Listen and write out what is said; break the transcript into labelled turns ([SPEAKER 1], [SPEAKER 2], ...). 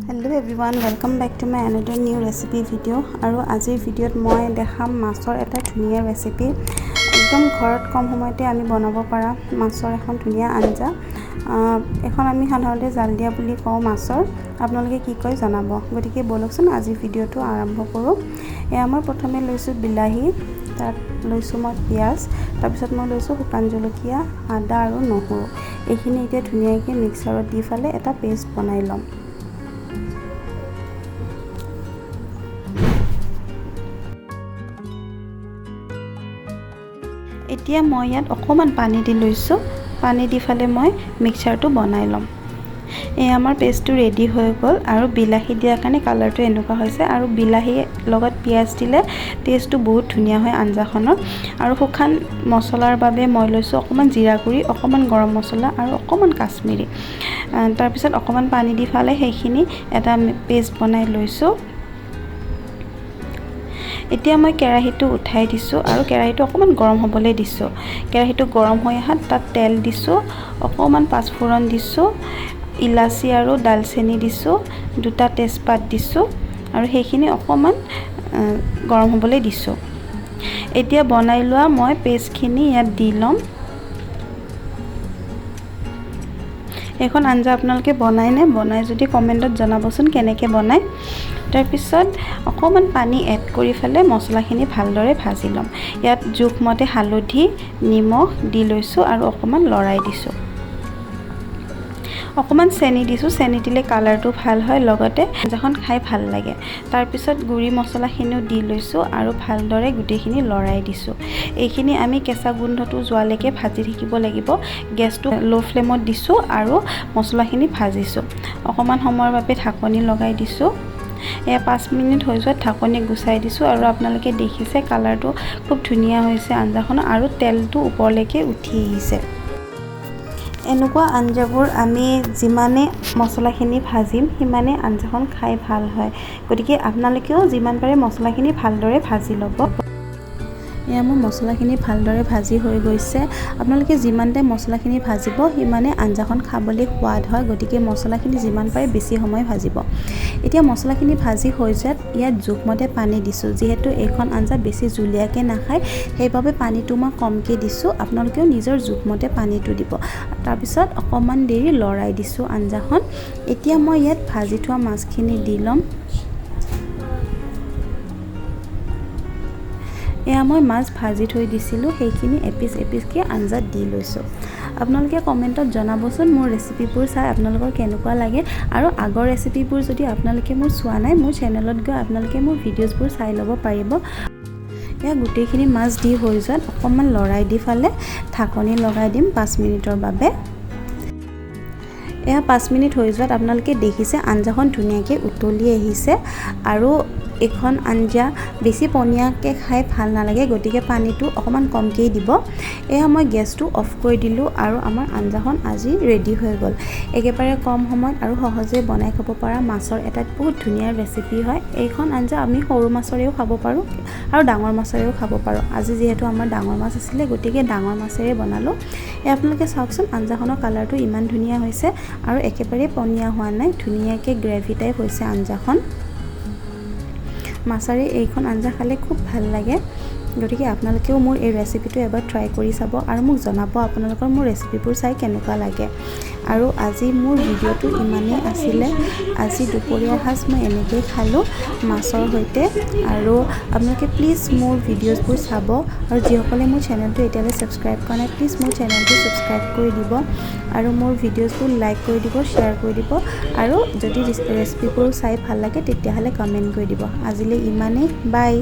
[SPEAKER 1] Hello everyone, welcome back to my another new recipe video। আৰু আজিৰ ভিডিঅ'ত মই দেখাম মাছৰ এটা ধুনীয়া ৰেচিপি, একদম ঘৰত কম সময়তে আমি বনাব পৰা মাছৰ এখন ধুনীয়া আঞ্জা। এখন আমি সাধাৰণতে জাল দিয়া বুলি কওঁ মাছৰ, আপোনালোকে কি কয় জনাব। গতিকে ব'লকচোন আজিৰ ভিডিঅ'টো আৰম্ভ কৰোঁ। এয়া মই প্ৰথমে লৈছোঁ বিলাহী, তাত লৈছোঁ মই পিঁয়াজ, তাৰপিছত মই লৈছোঁ শুকান জলকীয়া, আদা আৰু নহৰু। এইখিনি এতিয়া ধুনীয়াকৈ মিক্সাৰত দি ফালে এটা পেষ্ট বনাই ল'ম। এতিয়া মই ইয়াত অকণমান পানী দি লৈছোঁ। পানী দি ফালে মই মিক্সাৰটো বনাই ল'ম। এই আমাৰ পেষ্টটো ৰেডি হৈ গ'ল। আৰু বিলাহী দিয়াৰ কাৰণে কালাৰটো এনেকুৱা হৈছে। আৰু বিলাহীৰ লগত পিঁয়াজ দিলে টেষ্টটো বহুত ধুনীয়া হয় আঞ্জাখনৰ। আৰু শুকান মছলাৰ বাবে মই লৈছোঁ অকণমান জিৰা গুড়ি, অকণমান গৰম মছলা আৰু অকণমান কাশ্মীৰী। তাৰপিছত অকণমান পানী দি ফালে সেইখিনি এটা পেষ্ট বনাই লৈছোঁ। এতিয়া মই কেৰাহীটো উঠাই দিছোঁ আৰু কেৰাহীটো অকণমান গৰম হ'বলৈ দিছোঁ। কেৰাহীটো গৰম হৈ অহাত তাত তেল দিছোঁ, অকণমান পাঁচফোৰণ দিছোঁ, ইলাচি আৰু ডালচেনি দিছোঁ, দুটা তেজপাত দিছোঁ আৰু সেইখিনি অকণমান গৰম হ'বলৈ দিছোঁ। এতিয়া বনাই লোৱা মই পেষ্টখিনি ইয়াত দি ল'ম। এইখন আঞ্জা আপোনালোকে বনায়নে? বনাই যদি কমেণ্টত জনাবচোন কেনেকৈ বনায়। তাৰপিছত অকণমান পানী এড কৰি পেলাই মছলাখিনি ভালদৰে ভাজি ল'ম। ইয়াত জোখমতে হালধি, নিমখ দি লৈছোঁ আৰু অকণমান লৰাই দিছোঁ। অকণমান চেনি দিছোঁ, চেনি দিলে কালাৰটো ভাল হয়, লগতে আঞ্জাখন খাই ভাল লাগে। তাৰপিছত গুড়ি মছলাখিনিও দি লৈছোঁ আৰু ভালদৰে গোটেইখিনি লৰাই দিছোঁ। এইখিনি আমি কেঁচা গোন্ধটো যোৱালৈকে ভাজি থাকিব লাগিব। গেছটো ল' ফ্লেমত দিছোঁ আৰু মছলাখিনি ভাজিছোঁ। অকণমান সময়ৰ বাবে ঢাকনি লগাই দিছোঁ। এয়া 5 মিনিট হৈ যোৱাত ঢাকনি গুচাই দিছোঁ আৰু আপোনালোকে দেখিছে কালাৰটো খুব ধুনীয়া হৈছে আঞ্জাখনৰ আৰু তেলটো ওপৰলৈকে উঠি আহিছে। এনেকুৱা আঞ্জাবোৰ আমি যিমানে মছলাখিনি ভাজিম সিমানে আঞ্জাখন খাই ভাল হয়। গতিকে আপোনালোকেও যিমান পাৰে মছলাখিনি ভালদৰে ভাজি ল'ব। এয়া মোৰ মছলাখিনি ভালদৰে ভাজি হৈ গৈছে। আপোনালোকে যিমান টাইম মছলাখিনি ভাজিব সিমানে আঞ্জাখন খাবলৈ সোৱাদ হয়। গতিকে মছলাখিনি যিমান পাৰে বেছি সময় ভাজিব। এতিয়া মছলাখিনি ভাজি হৈ যোৱাত ইয়াত জোখমতে পানী দিছোঁ। যিহেতু এইখন আঞ্জা বেছি জুলীয়াকৈ নাখায়, সেইবাবে পানীটো মই কমকৈ দিছোঁ। আপোনালোকেও নিজৰ জোখমতে পানীটো দিব। তাৰপিছত অকণমান দেৰি লৰাই দিছোঁ আঞ্জাখন। এতিয়া মই ইয়াত ভাজি থোৱা মাছখিনি দি ল'ম। এয়া মই মাছ ভাজি থৈ দিছিলোঁ, সেইখিনি এপিচ এপিচকৈ আঞ্জাত দি লৈছোঁ। আপোনালোকে কমেণ্টত জনাবচোন মোৰ ৰেচিপিবোৰ চাই আপোনালোকৰ কেনেকুৱা লাগে। আৰু আগৰ ৰেচিপিবোৰ যদি আপোনালোকে মোৰ চোৱা নাই, মোৰ চেনেলত গৈ আপোনালোকে মোৰ ভিডিঅ'জবোৰ চাই ল'ব পাৰিব। এয়া গোটেইখিনি মাছ দি হৈ যোৱাত অকণমান লৰাই দি ফালে ঢাকনি লগাই দিম 5 মিনিটৰ বাবে। এয়া 5 মিনিট হৈ যোৱাত আপোনালোকে দেখিছে আঞ্জাখন ধুনীয়াকৈ উতলি আহিছে। আৰু এইখন আঞ্জা বেছি পনীয়াকৈ খাই ভাল নালাগে, গতিকে পানীটো অকণমান কমকৈয়ে দিব। এয়া মই গেছটো অফ কৰি দিলোঁ আৰু আমাৰ আঞ্জাখন আজি ৰেডি হৈ গ'ল। একেবাৰে কম সময়ত আৰু সহজে বনাই খাব পৰা মাছৰ এটা বহুত ধুনীয়া ৰেচিপি হয়। এইখন আঞ্জা আমি সৰু মাছৰেও খাব পাৰোঁ আৰু ডাঙৰ মাছৰেও খাব পাৰোঁ। আজি যিহেতু আমাৰ ডাঙৰ মাছ আছিলে, গতিকে ডাঙৰ মাছেৰে বনালোঁ। এয়া আপোনালোকে চাওকচোন আঞ্জাখনৰ কালাৰটো ইমান ধুনীয়া হৈছে আৰু একেবাৰে পনীয়া হোৱা নাই, ধুনীয়াকৈ গ্ৰেভি টাইপ হৈছে আঞ্জাখন। মাছৰে এইখন আঞ্জা খালে খুব ভাল লাগে। গতিকে আপোনালোকেও মোৰ এই ৰেচিপিটো এবাৰ ট্ৰাই কৰি চাব আৰু মোক জনাব আপোনালোকৰ মোৰ ৰেচিপিবোৰ চাই কেনেকুৱা লাগে। আৰু আজি মোৰ ভিডিঅ'টো ইমানেই আছিলে। আজি দুপৰীয়া সাঁজ মই এনেকৈয়ে খালোঁ মাছৰ সৈতে। আৰু আপোনালোকে প্লিজ মোৰ ভিডিঅ'জবোৰ চাব আৰু যিসকলে মোৰ চেনেলটো এতিয়ালৈ ছাবস্ক্ৰাইব কৰা নাই, প্লিজ মোৰ চেনেলটো ছাবস্ক্ৰাইব কৰি দিব আৰু মোৰ ভিডিঅ'জবোৰ লাইক কৰি দিব, শ্বেয়াৰ কৰি দিব আৰু যদি ৰেচিপিবোৰ চাই ভাল লাগে তেতিয়াহ'লে কমেণ্ট কৰি দিব। আজিলৈ ইমানেই, বাই।